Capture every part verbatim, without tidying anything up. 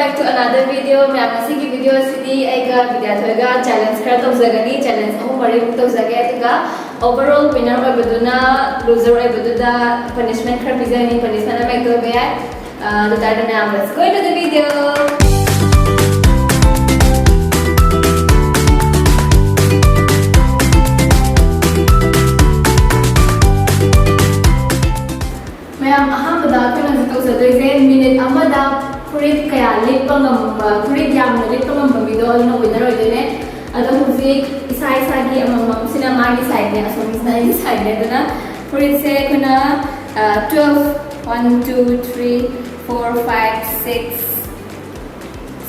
Back to another video. ꯃꯌꯥꯝ, ꯉꯁꯤꯒꯤ video ꯑꯁꯤꯗꯤ ꯑꯩꯒ ꯕꯤꯗ꯭ꯌꯥꯊꯣꯏꯒ challenge ꯈꯔ ꯇꯧꯖꯒꯅꯤ. Challenge ꯑꯍꯨꯝ ꯃꯔꯤꯃꯨꯛ ꯇꯧꯖꯒꯦ, ꯑꯗꯨꯒ overall winner ꯑꯣꯏꯕꯗꯨꯅ, loser ꯑꯣꯏꯕꯗꯨꯗ punishment ꯈꯔ ꯄꯤꯖꯒꯅꯤ. Punishment ꯑꯃ ꯍꯦꯛꯇ ꯑꯣꯏꯕ ꯌꯥꯏ꯫ ꯑꯗꯨ ꯇꯥꯔꯗꯤ ꯃꯌꯥꯝ, let's go into the video. ꯃꯌꯥꯝ, ꯑꯍꯥꯟꯕꯗ ꯑꯩꯈꯣꯏꯅ ꯍꯧꯖꯤꯛ ꯇꯧꯖꯗꯣꯏꯁꯦ, minute ꯑꯃꯗ ꯐꯨꯔꯤꯠ ꯀꯌꯥ ꯂꯤꯠꯄ ꯉꯝꯕ, ꯐꯨꯔꯤꯠ ꯌꯥꯝꯅ ꯂꯤꯠꯄ ꯉꯝꯕ ꯃꯤꯗꯣ ꯑꯗꯨꯅ winner ꯑꯣꯏꯗꯣꯏꯅꯦ꯫ ꯑꯗꯣ ꯍꯧꯖꯤꯛ ꯏꯁꯥ ꯏꯁꯥꯒꯤ ꯑꯃꯃꯝꯁꯤꯅ ꯃꯥꯒꯤ sideꯅꯦ, ꯑꯁꯣꯝꯒꯤꯁꯤꯅ ꯑꯩꯒꯤ sideꯅꯦ꯫ ꯑꯗꯨꯅ ꯐꯨꯔꯤꯠꯁꯦ ꯑꯩꯈꯣꯏꯅ, ꯑ, twelve, one, two, three, four, five, six,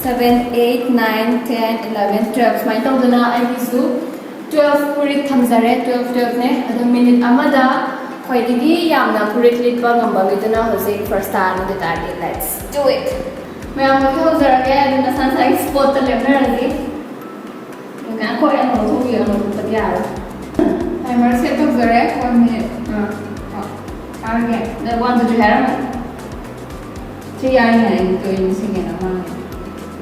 seven, eight, nine, ten, eleven, twelve ꯁꯨꯃꯥꯏꯅ ꯇꯧꯗꯅ ꯑꯩꯒꯤꯁꯨ twelve ꯐꯨꯔꯤꯠ ꯊꯝꯖꯔꯦ, twelve, twelveꯅꯦ꯫ ꯑꯗꯣ minute ꯑꯃꯗ ꯈ꯭ꯋꯥꯏꯗꯒꯤ ꯌꯥꯝꯅ ꯐꯨꯔꯤꯠ ꯂꯤꯠꯄ ꯉꯝꯕ ꯃꯤꯗꯨꯅ ꯍꯧꯖꯤꯛ first ꯇꯥꯔꯅꯤ꯫ ꯑꯗꯨ ꯇꯥꯔꯗꯤ, let's do it. ꯃꯌꯥꯝ ꯑꯃꯨꯛ ꯍꯧꯖꯔꯒꯦ, ꯑꯗꯨ ꯅꯁꯥ ꯅꯁꯥꯒꯤ spotꯇ ꯂꯦꯞꯅꯔꯁꯤ꯫ ꯉꯥꯏꯈꯣ, ꯑꯩ ꯑꯃꯨꯛ ꯂꯧꯊꯣꯛꯈꯤꯒꯦ, ꯑꯃꯨꯛ ꯂꯧꯊꯣꯛꯄꯗꯤ ꯌꯥꯔꯣꯏ꯫ Timer set ꯇꯧꯖꯔꯦ, one minute꯫ ꯑꯥ, ꯑꯥ, ꯊꯥꯔꯒꯦ꯫ ꯅꯪ one, two, three ꯍꯥꯏꯔꯝꯃꯣ꯫ ꯁꯤ ꯌꯥꯏꯅꯦ, ꯑꯩ ꯇꯧꯔꯤꯅꯦ, second ꯑꯃ꯫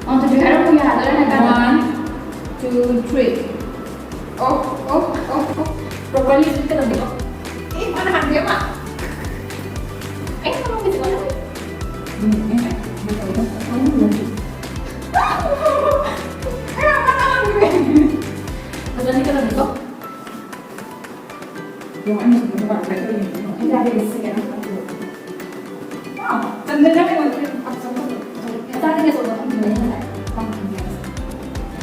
One, two, three ꯍꯥꯏꯔꯝꯃꯣ, ꯌꯥꯗꯣꯏꯔꯥ ꯍꯥꯏ ꯀꯥꯟꯗ꯫ One, two, three꯫ ꯑꯣ, ꯑꯣ, ꯑꯣ, ꯑꯣ꯫ Properly ꯂꯤꯠꯀꯗꯕꯅꯤꯀꯣ꯫ ꯑꯦ, ꯃꯥꯅ ꯍꯥꯟꯅ ꯍꯥꯏꯕ꯫ ꯑꯩꯅ ꯃꯃꯥꯡꯗ ꯆꯠꯂꯣ ꯍꯥꯏꯕ꯫ ꯎꯝ, ꯑꯩꯅ ꯍꯥꯏꯕ꯫ ꯐꯖꯅ ꯂꯤꯠꯀꯗꯕꯅꯤꯀꯣ꯫ ꯌꯦꯡꯉꯣ, ꯑꯩꯅ ꯁꯤꯗ ꯀꯃꯥꯏꯅ ꯇꯧꯔꯤꯅꯣ? ꯑꯩ ꯌꯥꯗꯦ, ꯁꯤ ꯀꯩꯅꯣ ꯇꯧꯕꯗꯣ꯫ ꯋꯥꯎ, ꯆꯟꯗꯅ ꯀꯩꯅꯣ ꯇꯧꯔꯤ, ꯄꯥꯛ ꯆꯪꯕꯗꯣ꯫ ꯃꯆꯥꯗꯒꯤ ꯑꯆꯧꯕ ꯊꯝꯈꯤꯕꯅꯦ ꯉꯁꯥꯏ꯫ ꯄꯥꯝꯈꯤꯕꯅꯦ꯫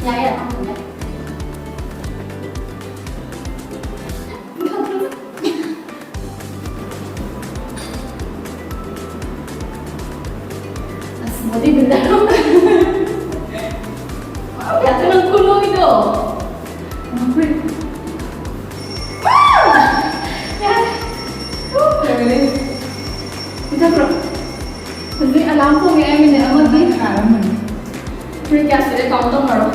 ꯌꯥꯏꯌꯦ, ꯄꯥꯝꯈꯤꯕꯅꯦ꯫ ꯑꯁ, body builder꯫ ꯋꯥꯎ, ꯌꯥꯗ꯭ꯔꯣ ꯅꯪ ꯈꯨꯅꯣꯏꯗꯣ? ꯌꯥꯔꯦ꯫ ꯃꯨꯊꯠꯈ꯭ꯔꯣ꯫ ꯍꯧꯖꯤꯛ alarm ꯈꯣꯡꯉꯦ, ꯑꯩ minute ꯑꯃꯒꯤ꯫ Three ꯀꯌꯥ ꯁꯨꯔꯦ? Count ꯇꯧꯅꯔꯣ꯫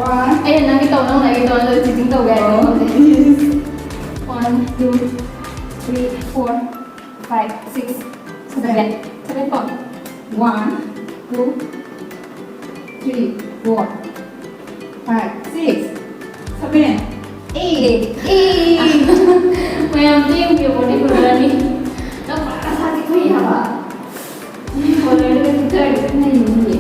One꯫ ꯑꯩꯅ ꯅꯪꯒꯤ ꯇꯧ, ꯅꯪꯅ ꯑꯩꯒꯤ ꯇꯧ, ꯑꯗꯨ cheating ꯇꯧꯕ ꯌꯥꯏ, ꯇꯧ ꯉꯝꯗꯦ꯫ One, two, three, four, five, six, seven꯫ Seven ꯀꯣ? One, Two, three, four, five, six, seven, eight, eight. ꯃꯌꯥꯝ ꯌꯦꯡꯕꯤꯌꯨ, body builder ꯑꯅꯤ꯫ ꯅꯪ ꯄꯨꯔꯥ ꯅꯁꯥꯁꯦ ꯐꯩ ꯍꯥꯏꯕ꯫ Builder ꯗꯨꯒ ꯆꯤꯠꯆꯔꯗꯤ ꯅꯩꯅꯤꯌꯦ꯫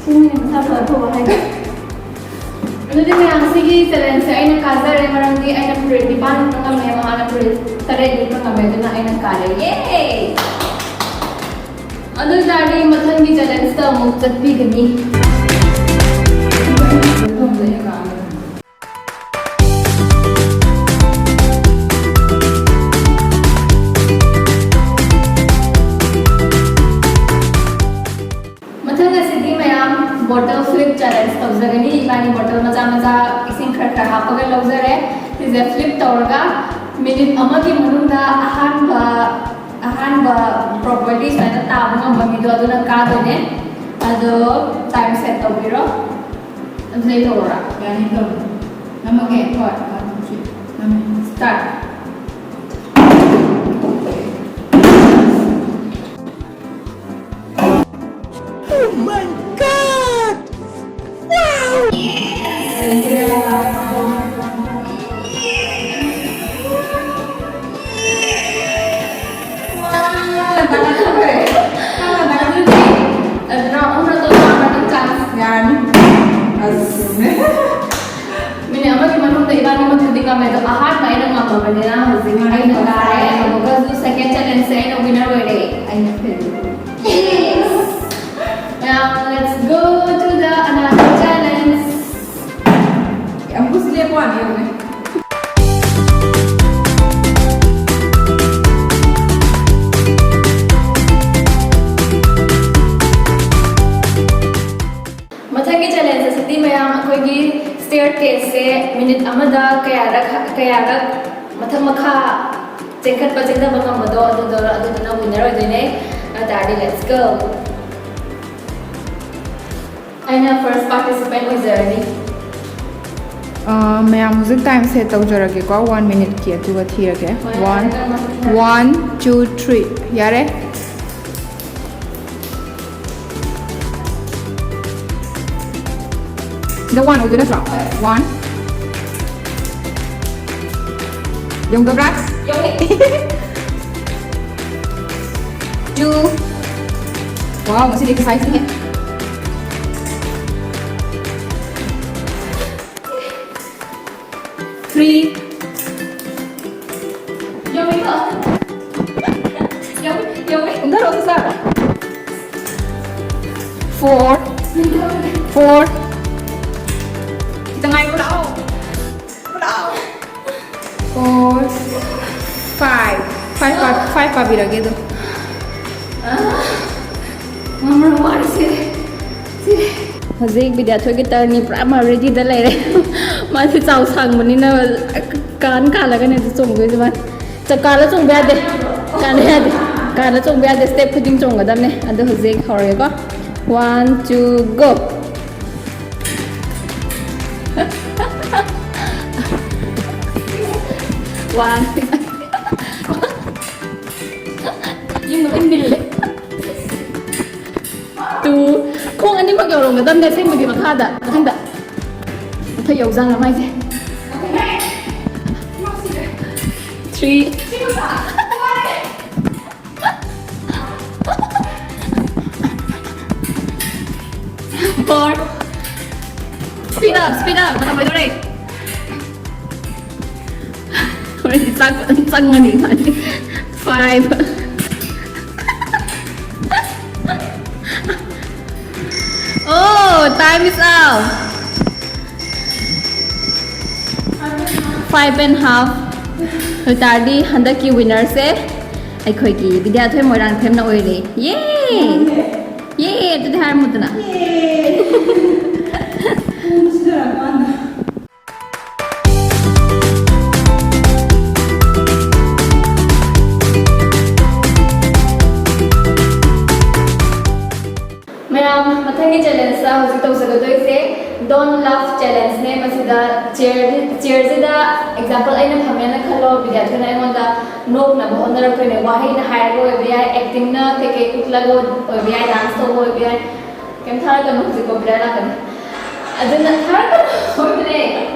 ꯁꯤꯅꯤ ꯃꯁꯥ ꯐꯕ ꯐꯕ ꯍꯥꯏꯗꯣ꯫ ꯑꯗꯨꯗꯤ ꯃꯌꯥꯝ, ꯁꯤꯒꯤ challenge ꯁꯦ ꯑꯩꯅ ꯀꯥꯖꯔꯦ, ꯃꯔꯝꯗꯤ ꯑꯩꯅ ꯐꯨꯔꯤꯠ ꯅꯤꯄꯥꯟ ꯂꯤꯠꯄ ꯉꯝꯃꯦ, ꯃꯍꯥꯛꯅ ꯐꯨꯔꯤꯠ ꯇꯔꯦꯠ ꯂꯤꯠꯄ ꯉꯝꯃꯦ, ꯑꯗꯨꯅ ꯑꯩꯅ ꯀꯥꯔꯦ꯫ ꯌꯦ! ꯑꯗꯨ ꯑꯣꯏꯇꯥꯔꯗꯤ ꯃꯊꯪꯒꯤ challenge ꯇ ꯑꯃꯨꯛ ꯆꯠꯄꯤꯒꯅꯤ꯫ ꯃꯊꯪ ꯑꯁꯤꯗꯤ ꯃꯌꯥꯝ bottle flip challenge ꯇꯧꯖꯒꯅꯤ꯫ ꯏꯕꯥꯅꯤ bottle ꯃꯆꯥ ꯃꯆꯥ ꯏꯁꯤꯡ ꯈꯔ ꯈꯔ ꯍꯥꯞꯄꯒ ꯂꯧꯖꯔꯦ꯫ ꯁꯤꯁꯦ flip ꯇꯧꯔꯒ minute ꯑꯃꯒꯤ ꯃꯅꯨꯡꯗ ꯑꯍꯥꯟꯕ, ꯑꯍꯥꯟꯕ properly ꯁꯨꯃꯥꯏꯅ ꯇꯥꯕ ꯉꯝꯕ ꯃꯤꯗꯣ ꯑꯗꯨꯅ ꯀꯥꯗꯣꯏꯅꯦ꯫ ꯑꯗꯣ time set ꯇꯧꯕꯤꯔꯣ꯫ ꯑꯗꯨꯗꯩ ꯇꯧꯔꯣꯔꯥ? ꯌꯥꯅꯤ, ꯇꯧꯔꯣ꯫ ꯅꯝꯃꯒꯦ? ꯍꯣꯏ꯫ One, two, three. ꯅꯝꯃꯦ꯫ Start. Oh my God! Wow! ꯑꯗꯨꯗꯤ, ꯑꯗꯨꯅ ꯑꯍꯨꯝꯂꯛ ꯇꯧꯕ ꯑꯃꯇꯪ chance꯫ ꯌꯥꯔꯅꯤ꯫ ꯑꯁ꯫ Minute ꯑꯃꯒꯤ ꯃꯅꯨꯡꯗ ꯏꯕꯥꯅꯤꯃꯛꯇꯨꯗꯤ ꯉꯝꯃꯦ, ꯑꯗꯣ ꯑꯍꯥꯟꯕ ꯑꯩꯅ ꯉꯝꯃꯕꯅꯤꯅ ꯍꯧꯖꯤꯛ ꯑꯩꯅ ꯀꯥꯔꯦ꯫ ꯑꯃꯨꯛꯀꯁꯨ second challenge ꯁꯦ ꯑꯩꯅ winner ꯑꯣꯏꯔꯦ꯫ ꯑꯩꯅ fail꯫ Yes! Now let's go to the another challenge. ꯑꯃꯨꯛꯀꯁꯨ ꯂꯦꯞꯄ ꯋꯥꯅꯤ, ꯌꯦꯡꯉꯨꯅꯦ꯫ ꯃꯊꯪꯒꯤ challenge ꯑꯁꯤꯗꯤ ꯃꯌꯥꯝ ꯑꯩꯈꯣꯏꯒꯤ staircase ꯁꯦ minute ꯑꯃꯗ ꯀꯌꯥꯔꯛ, ꯀꯌꯥꯔꯛ ꯃꯊꯛ ꯃꯈꯥ ꯆꯦꯟꯈꯠꯄ ꯆꯦꯟꯊꯕ ꯉꯝꯕꯗꯣ ꯑꯗꯨꯗꯣ, ꯑꯗꯨꯗꯨꯅ winner ꯑꯣꯏꯗꯣꯏꯅꯦ꯫ ꯑꯗꯨ ꯇꯥꯔꯗꯤ let's go꯫ ꯑꯩꯅ first participant ꯑꯣꯏꯖꯔꯅꯤ꯫ ꯑ, ꯃꯌꯥꯝ ꯍꯧꯖꯤꯛ time set ꯇꯧꯖꯔꯒꯦꯀꯣ, one minuteꯀꯤ, ꯑꯗꯨꯒ ꯊꯤꯔꯒꯦ꯫ One, one, two, three꯫ ꯌꯥꯔꯦ꯫ ꯁꯤꯗ one ꯑꯣꯏꯗꯣꯏ ꯅꯠꯇ꯭ꯔꯣ? One꯫ ꯌꯧꯗꯕ꯭ꯔꯥ? ꯌꯧꯔꯦ꯫ Two꯫ Wow, ꯉꯁꯤꯗꯤ exerciseꯅꯤꯍꯦ꯫ Three꯫ ꯌꯧꯔꯦꯀꯣ? ꯌꯧꯔꯦ, ꯌꯧꯔꯦ꯫ ꯀꯨꯝꯊꯔꯛꯑꯣ, ꯁꯠ ꯁꯠ꯫ Four꯫ Four꯫ ꯈꯤꯇꯪ ꯉꯥꯏꯈꯣ, ꯂꯥꯛꯑꯣ꯫ ꯂꯥꯛꯑꯣ꯫ Four꯫ Five꯫ Five ꯄꯥ-, five ꯄꯥꯕꯤꯔꯒꯦ ꯑꯗꯨꯝ꯫ ꯉꯝꯃꯔꯣꯏ, ꯋꯥꯔꯦ, ꯁꯤꯔꯦ꯫ ꯁꯤꯔꯦ꯫ ꯍꯧꯖꯤꯛ ꯕꯤꯗ꯭ꯌꯥꯊꯣꯏꯒꯤ turnꯅꯤ, ꯄꯨꯔꯥ ꯃꯥ readyꯗ ꯂꯩꯔꯦ꯫ ꯃꯥꯁꯦ ꯆꯥꯎ ꯁꯥꯡꯕꯅꯤꯅ ꯀꯥꯟ ꯀꯥꯜꯂꯒꯅꯦ ꯑꯗꯨ ꯆꯣꯡꯗꯣꯏꯁꯦ ꯃꯥ꯫ ꯆ-, ꯀꯥꯜꯂ ꯆꯣꯡꯕ ꯌꯥꯗꯦ꯫ ꯀꯥꯜꯂ ꯌꯥꯗꯦ꯫ ꯀꯥꯜꯂ ꯆꯣꯡꯕ ꯌꯥꯗꯦ꯫ Step ꯈꯨꯗꯤꯡ ꯆꯣꯡꯒꯗꯕꯅꯦ꯫ ꯑꯗꯣ ꯍꯧꯖꯤꯛ ꯍꯧꯔꯒꯦꯀꯣ꯫ One, two, go꯫ One꯫ ꯌꯨꯝꯗ ꯂꯣꯏ ꯃꯤꯜꯂꯦ꯫ Two꯫ ꯈꯣꯡ ꯑꯅꯤꯃꯛ ꯌꯧꯔꯝꯒꯗꯕꯅꯦ ꯑꯁꯦꯡꯕꯗꯤ ꯃꯈꯥꯗ꯫ ꯃꯊꯪꯗ꯫ ꯃꯊꯛ ꯌꯧꯖꯥꯠꯂ ꯃꯥꯏꯁꯦ꯫ Three꯫ Four꯫ Speed up, speed up꯫ ꯃꯇꯝ ꯂꯣꯏꯗꯧꯔꯦ꯫ ꯍꯣꯔꯦꯟꯗꯤ ꯆꯥꯛ ꯐꯖꯅ ꯆꯪꯉꯅꯤ ꯃꯥꯗꯤ꯫ Five꯫ Oh, time is up. Five and half꯫ ꯑꯗꯨ ꯇꯥꯔꯗꯤ ꯍꯟꯗꯛꯀꯤ winnerꯁꯦ ꯑꯩꯈꯣꯏꯒꯤ ꯕꯤꯗ꯭ꯌꯥꯊꯣꯏ ꯃꯣꯏꯔꯥꯡꯊꯦꯝꯅ ꯑꯣꯏꯔꯦ꯫ Yay! Yay! ꯑꯗꯨꯗꯤ ꯍꯥꯏꯔꯝꯃꯨꯗꯅ꯫ ꯃꯌꯥꯝ, ꯃꯊꯪꯒꯤ challengeꯇ ꯍꯧꯖꯤꯛ ꯇꯧꯖꯒꯗꯣꯏꯁꯦ Don't laugh challenge ꯅꯦ꯫ ꯃꯁꯤꯗ ꯆꯤꯌꯔ ꯆꯤꯌꯔꯁꯤꯗ ꯑꯦꯛꯖꯥꯝꯄꯜ ꯑꯩꯅ ꯐꯝꯃꯦꯅ ꯈꯜꯂꯣ, ꯕꯤꯗ꯭ꯌꯥꯊꯣꯏꯅ ꯑꯩꯉꯣꯟꯗ ꯅꯣꯛꯅꯕ ꯍꯣꯠꯅꯔꯛꯇꯣꯏꯅꯦ꯫ ꯋꯥꯍꯩꯅ ꯍꯥꯏꯔꯒ ꯑꯣꯏꯕ ꯌꯥꯏ, ꯑꯦꯛꯇꯤꯡꯅ ꯀꯩꯀꯩ ꯎꯠꯂꯒ ꯑꯣꯏꯕ ꯌꯥꯏ, ꯗꯥꯟꯁ ꯇꯧꯕ ꯑꯣꯏꯕ ꯌꯥꯏ꯫ ꯀꯩꯝ ꯊꯥꯔꯛꯀꯅꯨ, ꯍꯧꯖꯤꯛ ꯀꯣꯄꯤꯔꯥꯏꯠ ꯂꯥꯛꯀꯅꯤ꯫ ꯑꯗꯨꯅ ꯊꯥꯔꯛꯀꯅꯨ ꯑꯣꯏꯕꯅꯦ꯫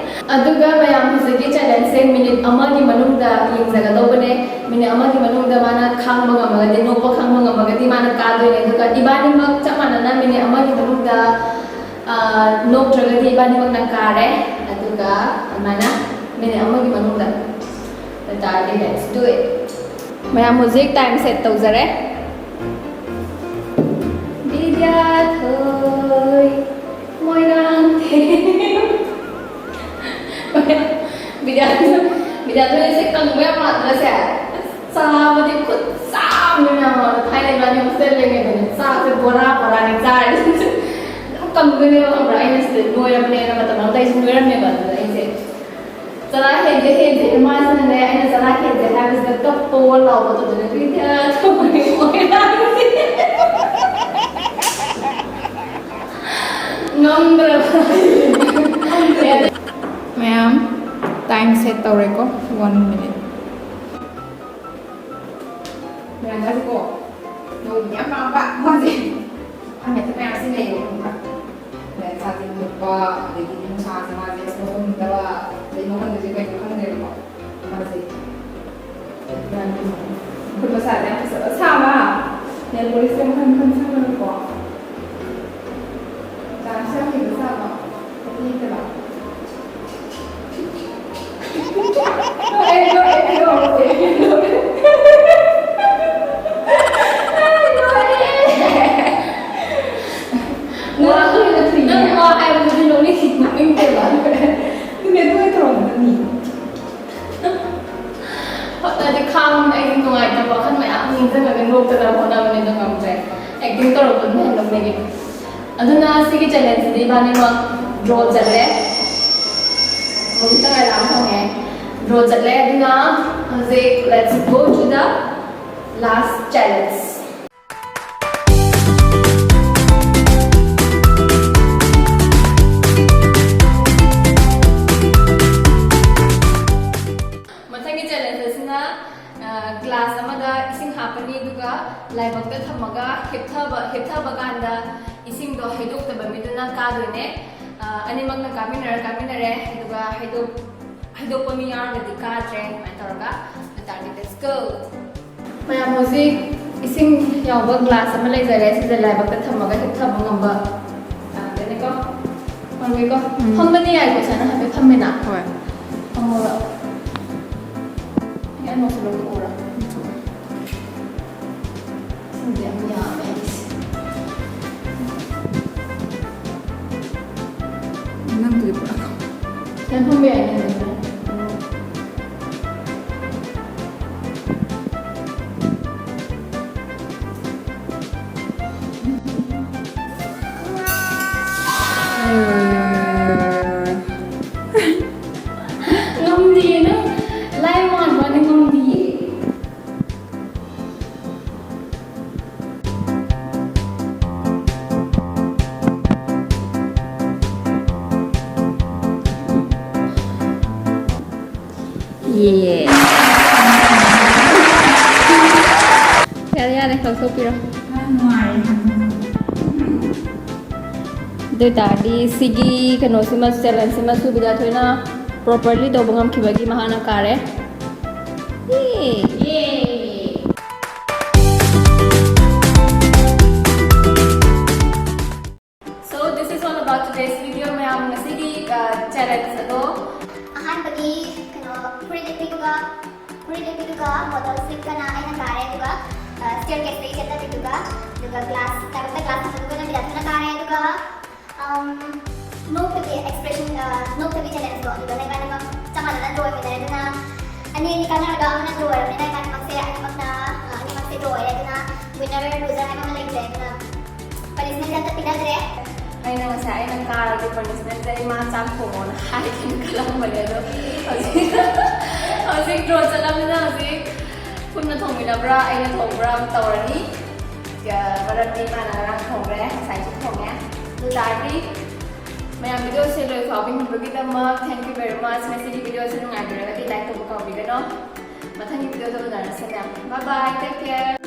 ꯑꯗꯨꯒ ꯃꯌꯥꯝ, ꯍꯧꯖꯤꯛꯀꯤ ꯆꯦꯂꯦꯟꯖꯁꯦ ꯃꯤꯅꯤꯠ ꯑꯃꯒꯤ ꯃꯅꯨꯡꯗ ꯌꯦꯡꯖꯒꯗꯧꯕꯅꯦ꯫ ꯃꯤꯅꯤꯠ ꯑꯃꯒꯤ ꯃꯅꯨꯡꯗ ꯃꯥꯅ ꯈꯥꯡꯕ ꯉꯝꯃꯒꯗꯤ, ꯅꯣꯛꯄ ꯈꯥꯡꯕ ꯉꯝꯃꯒꯗꯤ ꯃꯥꯅ ꯀꯥꯗꯣꯏꯅꯦ꯫ ꯑꯗꯨꯒ ꯏꯕꯥꯅꯤꯃꯛ ꯆꯞ ꯃꯥꯟꯅꯅ ꯃꯤꯅꯤꯠ ꯑꯃꯒꯤ ꯃꯅꯨꯡꯗ, ꯑ, ꯅꯣꯛꯇ꯭ꯔꯒꯗꯤ ꯏꯕꯥꯅꯤꯃꯛꯅ ꯀꯥꯔꯦ꯫ ꯑꯗꯨꯒ ꯑꯗꯨꯃꯥꯏꯅ ꯃꯤꯅꯤꯠ ꯑꯃꯒꯤ ꯃꯅꯨꯡꯗ꯫ ꯑꯗꯨ ꯇꯥꯔꯗꯤ let's do it꯫ ꯃꯌꯥꯝ, ꯍꯧꯖꯤꯛ ꯇꯥꯏꯝ ꯁꯦꯠ ꯇꯧꯖꯔꯦ꯫ ꯕꯤꯗ꯭ꯌꯥꯊꯣꯏ ꯃꯣꯏꯔꯥꯡꯊꯦꯝ꯫ ꯕꯤꯗ꯭ꯌꯥ-, ꯕꯤꯗ꯭ꯌꯥꯊꯣꯏꯁꯦ ꯀꯪꯕ ꯌꯥꯝ ꯃꯥꯟꯗ꯭ꯔꯁꯦ? ꯆꯥꯕꯗꯤ ꯈꯨꯠ ꯆꯥ ꯑꯃꯅꯦ ꯃꯌꯥꯝ꯫ ꯊꯥꯏꯅ ꯏꯕꯥꯅꯤ ꯍꯣꯁꯇꯦꯜ ꯂꯩꯔꯤꯉꯩꯗꯅꯦ, ꯆꯥꯛꯁꯦ ꯕꯣꯔꯥ ꯕꯣꯔꯥꯅꯦ ꯆꯥꯔꯤꯁꯦ꯫ ꯌꯥꯝ ꯀꯪꯗꯣꯏꯅꯦꯕ, ꯈꯪꯕ꯭ꯔꯥ? ꯑꯩꯅ ꯁꯤꯗ ꯅꯣꯏꯔꯕꯅꯦꯅ ꯃꯇꯝ ꯑꯃꯗ ꯑꯩꯁꯦ ꯅꯣꯏꯔꯝꯃꯦꯕ꯫ ꯑꯗꯨꯗ ꯑꯩꯁꯦ ꯆꯔꯥ ꯍꯦꯟꯁꯦ ꯍꯦꯟꯁꯦ, ꯏꯃꯥꯁꯤꯅꯅꯦ ꯑꯩꯅ ꯆꯔꯥ ꯍꯦꯟꯁꯦ ꯍꯥꯏꯕꯁꯤꯗ ꯀꯞꯄ ꯂꯥꯎꯕ ꯇꯧꯗꯅ ꯕꯤꯗ꯭ꯌꯥꯊꯣꯏ ꯃꯣꯏꯔꯥꯡꯊꯦꯝ꯫ ꯉꯝꯗ꯭ꯔꯕ꯫ ꯃꯌꯥꯝ, ꯇꯥꯏꯝ ꯁꯦꯠ ꯇꯧꯔꯦꯀꯣ, ꯋꯥꯟ ꯃꯤꯅꯤꯠ꯫ ꯃꯤꯔꯥꯟꯗꯥꯁꯦꯀꯣ, ꯅꯣꯡ ꯌꯥꯝ ꯄꯥꯝꯕ ꯃꯥꯁꯦ꯫ ꯃꯥ ꯃꯦꯠꯇ ꯃꯌꯥꯝ ꯁꯤꯖꯤꯟꯅꯩꯌꯦꯕ, ꯈꯪꯕ꯭ꯔꯥ? ꯑꯗꯩ ꯁꯥꯇꯤꯟ ꯊꯨꯞꯄ, ꯑꯗꯒꯤꯗꯤ ꯅꯨꯡꯁꯥꯁꯦ ꯃꯥꯁꯦ ꯊꯣꯛꯍꯟꯅꯤꯡꯗꯕ, ꯑꯗꯩ ꯅꯣꯛꯍꯟꯗꯣꯏꯁꯦ ꯀꯩꯅꯣ ꯈꯪꯗꯦꯕꯀꯣ꯫ ꯃꯥꯁꯦ ꯈꯨꯠ ꯃꯁꯥꯁꯦ ꯌꯥꯝ ꯐꯖꯕ ꯁꯥꯕ, ꯅꯦꯜ ꯄꯣꯂꯤꯁꯁꯦ ꯃꯈꯜ ꯃꯈꯜ ꯁꯪꯉꯒꯀꯣ꯫ ꯗꯥꯟꯁ ꯌꯥꯝ ꯍꯩꯕ ꯁꯥꯕ꯫ ꯅꯠꯇꯦ, ꯅꯠꯇꯦꯕ꯫ ꯑꯩ ꯂꯣꯏꯔꯦ, ꯑꯩ ꯂꯣꯏꯔꯦ꯫ ꯑꯩ ꯂꯣꯏꯔꯦ꯫ ꯅꯪ, ꯅꯪ ꯋꯥ ꯍꯥꯏꯕꯗꯨꯗꯤ ꯅꯣꯛꯅꯤꯡ-, ꯅꯣꯛꯅꯤꯡꯗꯦꯕ꯫ ꯑꯗꯨꯅꯦ, ꯑꯗꯨꯃꯥꯏꯅ ꯇꯧꯔꯝꯒꯅꯤ꯫ ꯍꯣꯠꯅꯗꯤ ꯈꯥꯡꯕꯅ ꯑꯩꯗꯤ ꯅꯨꯡꯉꯥꯏꯇꯕ ꯋꯥꯈꯜ ꯃꯌꯥꯝ ꯅꯤꯡꯁꯤꯡꯉꯒ ꯅꯣꯛꯇꯅꯕ ꯍꯣꯠꯅꯕꯅꯤ, ꯑꯗꯨ ꯉꯝꯗ꯭ꯔꯦ꯫ ꯑꯦꯛꯇꯤꯡ ꯇꯧꯔꯛꯄꯗꯨꯅ ꯍꯦꯟꯅ ꯅꯣꯛꯅꯤꯡꯉꯦ꯫ ꯑꯗꯨꯅ ꯁꯤꯒꯤ ꯆꯦꯂꯦꯟꯖꯁꯤꯗꯤ ꯏꯕꯥꯅꯤꯃꯛ ꯗ꯭ꯔꯣ ꯆꯠꯂꯦ꯫ ꯍꯧꯖꯤꯛꯇ ꯉꯥꯏꯔ ꯑꯃ ꯐꯪꯉꯦ꯫ ꯗ꯭ꯔꯣ ꯆꯠꯂꯦ꯫ ꯑꯗꯨꯅ ꯍꯧꯖꯤꯛ let's go to the last challenge꯫ ꯑꯗꯨꯒ ꯂꯥꯏꯕꯛꯇ ꯊꯝꯃꯒ ꯍꯤꯞꯊꯕ, ꯍꯤꯞꯊꯕ ꯀꯥꯟꯗ ꯏꯁꯤꯡꯗꯣ ꯍꯩꯗꯣꯛꯇꯕ ꯃꯤꯗꯨꯅ ꯀꯥꯗꯣꯏꯅꯦ꯫ ꯑ, ꯑꯅꯤꯃꯛꯅ ꯀꯥꯃꯤꯟꯅꯔ ꯀꯥꯃꯤꯟꯅꯔꯦ, ꯑꯗꯨꯒ ꯍꯩꯗꯣꯛ-, ꯍꯩꯗꯣꯛꯄ ꯃꯤ ꯌꯥꯎꯔꯒꯗꯤ ꯀꯥꯗ꯭ꯔꯦ꯫ ꯑꯗꯨꯃꯥꯏꯅ ꯇꯧꯔꯒ, ꯑꯗꯨ ꯇꯥꯔꯗꯤ let's go꯫ ꯃꯌꯥꯝ ꯍꯧꯖꯤꯛ ꯏꯁꯤꯡ ꯌꯥꯎꯕ ꯒ꯭ꯂꯥꯁ ꯑꯃ ꯂꯩꯖꯔꯦ, ꯁꯤꯗ ꯂꯥꯏꯕꯛꯇ ꯊꯝꯃꯒ ꯍꯤꯞꯊꯕ ꯉꯝꯕ꯫ ꯌꯥꯒꯅꯤꯀꯣ? ꯐꯝꯒꯦꯀꯣ? ꯎꯝ꯫ ꯐꯝꯕꯗꯤ ꯌꯥꯏꯀꯣ, ꯁꯨꯃꯥꯏꯅ ꯍꯥꯏꯐꯦꯠ ꯐꯝꯃꯤꯅ? ꯍꯣꯏ꯫ ꯐꯝꯃꯣꯕ꯫ ꯑꯩ ꯑꯅꯣꯛꯁꯦ ꯂꯧꯊꯣꯛꯎꯔꯥ? ꯂꯧꯊꯣꯛꯑꯣ꯫ ꯁꯤꯃꯗꯤ ꯌꯥꯝ ꯌꯥꯝꯃꯦ ꯑꯩꯒꯤꯁꯦ꯫ ꯅꯪꯗꯨꯗꯤ ꯄꯨꯔꯛꯑꯣ꯫ ꯁꯨꯃꯥꯏꯅ ꯐꯝꯕ ꯌꯥꯏꯅꯦ ꯑꯗꯨꯗꯤ꯫ ꯉꯝꯗꯤꯌꯦ ꯅꯪ, ꯂꯥꯏ ꯃꯥꯟꯕꯅ ꯉꯝꯗꯤꯌꯦ꯫ ꯌꯦ꯫ ꯌꯥꯔꯦ, ꯌꯥꯔꯦ, ꯂꯧꯊꯣꯛꯄꯤꯔꯣ꯫ ꯅꯨꯡꯉꯥꯏꯔꯦ꯫ ꯑꯗꯨ ꯑꯣꯏꯇꯥꯔꯗꯤ ꯁꯤꯒꯤ ꯀꯩꯅꯣꯁꯤꯃ, ꯆꯦꯂꯦꯟꯖꯁꯤꯃꯁꯨ ꯕꯤꯗ꯭ꯌꯥꯊꯣꯏꯅ properly ꯇꯧꯕ ꯉꯝꯈꯤꯕꯒꯤ ꯃꯍꯥꯛꯅ ꯀꯥꯔꯦ꯫ ꯌꯦ! ꯌꯦ! So, this is all about today's video, ꯃꯌꯥꯝ꯫ ꯉꯁꯤꯒꯤ, ꯑ, ꯆꯦꯂꯦꯟꯖ ꯑꯗꯣ ꯑꯍꯥꯟꯕꯒꯤ ꯀꯩꯅꯣ ꯐꯨꯔꯤꯠ ꯂꯤꯠꯄꯤꯗꯨꯒ, ꯐꯨꯔꯤꯠ ꯂꯤꯠꯄꯤꯗꯨꯒ ꯕꯣꯇꯜ ꯐ꯭ꯂꯤꯞꯀꯅ ꯑꯩꯅ ꯀꯥꯔꯦ, ꯑꯗꯨꯒ, ꯑ, ꯁ꯭ꯇꯦꯌꯔ ꯀꯦꯁꯇꯒꯤ ꯆꯦꯟꯊꯕꯤꯗꯨꯒ, ꯑꯗꯨꯒ ꯒ꯭ꯂꯥꯁ, ꯂꯥꯏꯕꯛꯇ ꯒ꯭ꯂꯥꯁ ꯊꯝꯕꯗꯨꯒꯅ ꯕꯤꯗ꯭ꯌꯥꯊꯣꯏꯅ ꯀꯥꯔꯦ, ꯑꯗꯨꯒ, ꯑꯝ, ꯅꯣꯛꯇꯕꯤ ꯑꯦꯛꯁꯄ꯭ꯔꯦꯁꯟ, ꯑ, ꯅꯣꯛꯇꯕꯤ ꯆꯦꯂꯦꯟꯖꯇꯣ ꯑꯗꯨꯗꯅ ꯏꯕꯥꯅꯤꯃꯛ ꯆꯞ ꯃꯥꯟꯅꯅ ꯗ꯭ꯔꯣ ꯑꯣꯏꯃꯤꯟꯅꯔꯦ꯫ ꯑꯗꯨꯅ ꯑꯅꯤ ꯑꯅꯤ ꯀꯥꯟꯅꯔꯒ ꯑꯃꯅ ꯗ꯭ꯔꯣ ꯑꯣꯏꯔꯕꯅꯤꯅ ꯏꯕꯥꯅꯤꯃꯛꯁꯦ ꯑꯅꯤꯃꯛꯅ, ꯑ, ꯑꯅꯤꯃꯛꯁꯦ ꯗ꯭ꯔꯣ ꯑꯣꯏꯔꯦ꯫ ꯑꯗꯨꯅ ꯋꯤꯟꯅꯔ ꯂꯨꯖꯔ ꯍꯥꯏꯕ ꯑꯃ ꯂꯩꯇ꯭ꯔꯦ꯫ ꯑꯗꯨꯅ ꯄꯅꯤꯁꯃꯦꯟꯁꯦ ꯑꯝꯇ ꯄꯤꯅꯗ꯭ꯔꯦ꯫ ꯑꯩꯅ ꯉꯁꯥꯏ ꯑꯩꯅ ꯀꯥꯔꯗꯤ ꯄꯅꯤꯁꯃꯦꯟꯁꯦ ꯏꯃꯥ ꯆꯥꯛ ꯊꯣꯡꯉꯣꯅ ꯍꯥꯏꯒꯦꯅ ꯈꯜꯂꯝꯕꯅꯦ, ꯑꯗꯣ ꯍꯧꯖꯤꯛ, ꯍꯧꯖꯤꯛ ꯗ꯭ꯔꯣ ꯆꯠꯂꯕꯅꯤꯅ ꯍꯧꯖꯤꯛ ꯄꯨꯟꯅ ꯊꯣꯡꯃꯤꯟꯅꯕ꯭ꯔꯥ, ꯑꯩꯅ ꯊꯣꯡꯕ꯭ꯔꯥ ꯑꯃ ꯇꯧꯔꯅꯤ꯫ ꯑ, ꯃꯔꯝꯗꯤ ꯏꯃꯥꯅ ꯉꯔꯥꯡ ꯊꯣꯡꯈ꯭ꯔꯦ, ꯉꯁꯥꯏꯁꯨ ꯊꯣꯡꯉꯦ꯫ ꯑꯗꯨ ꯇꯥꯔꯗꯤ ꯃꯌꯥꯝ ꯚꯤꯗꯤꯑꯣꯁꯦ ꯂꯣꯏ ꯐꯥꯎꯕ ꯌꯦꯡꯕꯤꯕꯒꯤꯗꯃꯛ thank you very much꯫ ꯉꯁꯤꯒꯤ ꯚꯤꯗꯤꯑꯣꯁꯦ ꯅꯨꯡꯉꯥꯏꯕꯤꯔꯒꯗꯤ ꯂꯥꯏꯛ ꯇꯧꯕ ꯀꯥꯎꯕꯤꯒꯅꯣ꯫ ꯃꯊꯪꯒꯤ video ꯗ ꯎꯅꯔꯁꯦꯅꯦ꯫ Bye bye, take care.